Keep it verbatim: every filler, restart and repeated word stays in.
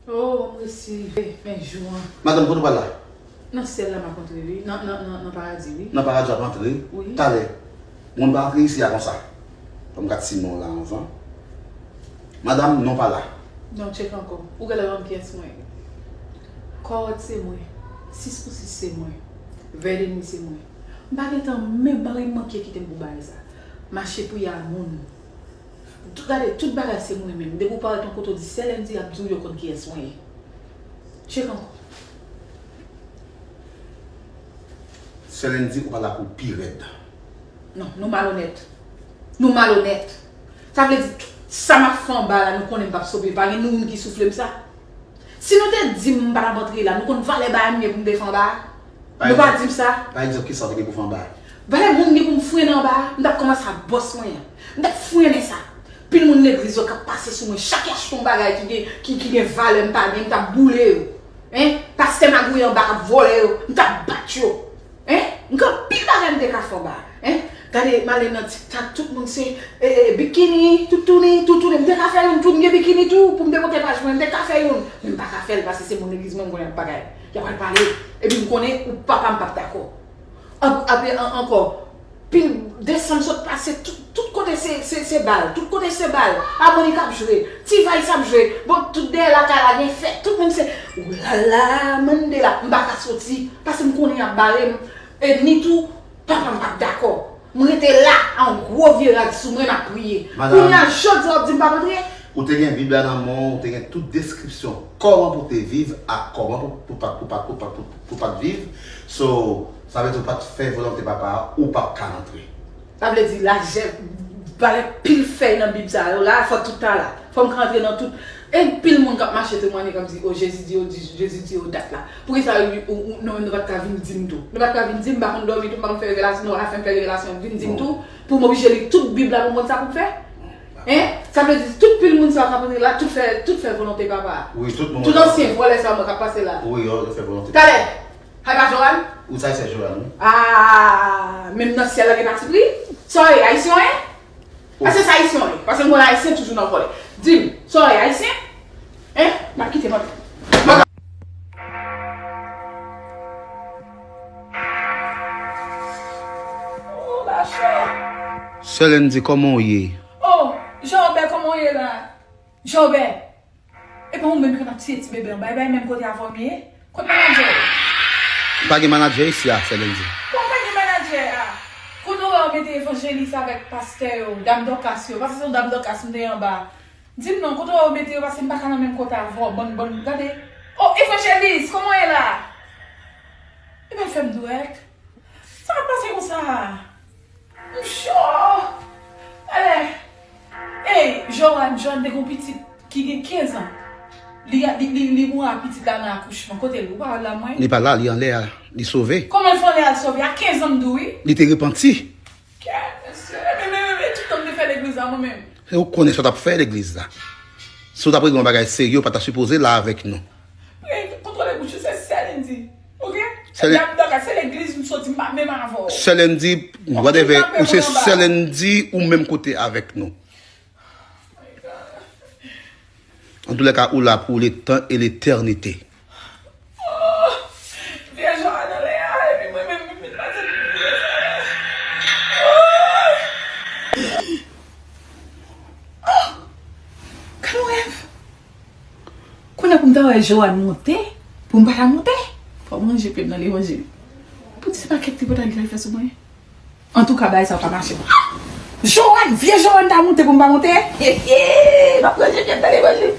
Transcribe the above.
Oh, m resi rive, men jou an. Madanm, kote w pral la? Nan syèl la m ap antre wi, nan, nan, nan, nan paradi wi. Nan paradi w ap antre? Wi. Talè. Moun pa antre isi a konsa. Fò m gad si non w la anvan. Madanm, non pa la. Non, tcheke ankò. Ou genlè pa konn kiyès mwen ye. Kòwòt se mwen. Sis pou sis se mwen. Vèdenwi se mwen. M pa gentan menm, m pa menm manke kite m pou bagay sa. Mache priye a moun. Tout, gade, tout bagay se mwen menm. Depi w parèt yon kote w di sè Lundi, y ap di w yo konn kiyès mwen ye. Tcheke ankò. Sè Lundi, ou pa la pou pi rèd. Non, nou malonèt. Nou malonèt. Sa vle di, tout sa m ap fè anba la, nou konnen m p ap sove. Pa gen nou moun ki soufle m sa. Si nou te di m m pa t ap antre la, nou konn valè bagay m ye pou m te fè anba a? Nou pa di m sa. Pa egzanp, kisa w te gen pou fè anba a? Valè moun gen pou m frennen anba a, m t ap kòmanse ak bòs mwen an. M t ap frennen sa. Pil moun legliz yo k ap pase sou mwen, chak y achte yon bagay ki gen, ki, ki gen valè m pa gen, m t ap boule yo. Hein? Pastè magouye anba k ap vòlè yo, m t ap bat yo. Hein? M gen anpil bagay m te ka fè anba a. Hein? Gade, m ale nan TikTok, tout moun se, e, e, bikini, toutouni, toutouni. M te ka fè youn tou, m gen bikini tou, pou m te monte paj mwen, m te ka fè youn. Men m pa ka fè l, paske se moun legliz mwen, m konnen y ap bagay. Y ap al pale. Epi m konnen ou papa m p ap dakò. Ap-, api an-, ankò, pil desanm sot pase, tout, tout kote se, se, se bal, tout kote se bal. Amoni k ap jwe, T-Vice ap jwe. Bon, tout dèyè lakay la gen fèt, tout moun se, oulala, Mandela, m pa ka soti, paske m konnen y ap bare m. E ni tou, papa m p ap dakò. M rete la, a yon gwo vye rad sou mwen, m ap priye. Kounye a, jodi a, w ap di m p ap antre? Ou te gen Bib la nan men w, ou te gen tout deskripsyon kòman pou w te viv ak kòman pou, pou pa, pou pa, pou pa, pou, pou pa t viv. So, sa vle di ou pa t fè volonte Papa a, ou p ap ka rantre. Sa vle di lajè, valè pil fèy nan Bib sa yo la, fò tout ta la. Fò m ka antre nan tout. E pil moun k ap mache temwanye k ap di, o, Jezi di yo, di, Jezi di yo dat la. Poukisa ou, ou, ou, nou menm nou pa t ka vin di m tou? Nou pa t ka vin di m, m pa konn dòmi tou, m pa konn fè revelasyon, nou pa ka fè m fè revelasyon, vin di m tou, pou m oblije li tout Bib la pou m konn sa pou m fè? Hein? Sa vle di tout pil moun sa yo k ap antre la, tout fè, tout fè volonte Papa a. Wi, tout moun. Tout ansyen vòlè sa yo k ap pase la. Wi, yo, yo fè volonte Papa a. Talè! Hay pa Johan? Ou sa se Johan, wi. Ah, menm nan syèl la gen patipri? Sa w ye, ayisyen w ye? Èske se ayisyen w ye? Paske m konn ayisyen toujou nan vòlè. Di m, sa w ye, ayisyen? Hein? M ap kite m ap. Oh, machè. Sè Lundi, kòman w ye? Oh, Jòbè, kòman w ye la? Jòbè. E pa ou menm ki konn ap tiye ti bebe anba, e pa e menm kote avè w m ye? Kot manadjè yo? Pa gen manadjè isi a, sè Lundi. Kòman pa gen manadjè a? Kote w wè yo mete evanjelis avèk pastè yo, dam Dòkas yo, paske se yon dam Dòkas m te ye anba. Di m non, kote w wè yo mete yo, paske m pa ka nan menm kote avè w, bann, bann, gade. Oh, evanjelis, kòman w ye la? E pa fè m dwèt. Sa k ap pase konsa a? M cho! Talè! Ey, Johan, Johan te gen yon pitit ki gen kenz an. Li, li, li, li mouri ak pitit la nan akouchman. Kote l? Ou pa wè l la, mwen? Li pa la, li anlè a. Li sove. Kòman l fè anlè a, l sove? A kenz an, m di w, wi. Li te repanti. Kè, mesye, men, men, men, men, tout tan m te fè legliz la, mwen menm. E ou konnen sa w t ap fè legliz la. Si w t ap regle yon bagay serye, ou pa ta sipoze la avèk nou. Ey, kontwole bouch ou, se sè Lundi. Oke? Sè Lun- Dam Dòkas, se legliz m soti, m pa menm avè w. Sè Lundi, whatever, ou se sè Lundi, ou menm kote avèk nou. Antoulèka, ou la pou letan e letènite. Oh, vye Johan anlè a, epi mwen menm, m vin pase tout vye sa. Oh! Oh! Gad yon rèv! Kounye a pou m ta wè Johan monte, pou m pa ta monte, fò m ranje pye m nan levanjil. Poukisa se pa kèk tripotay li t al fè sou mwen? Antouka, bagay sa yo pa mache. Johan, vye Johan ta monte pou m pa monte? He, he, m ap ranje pye m nan levanjil.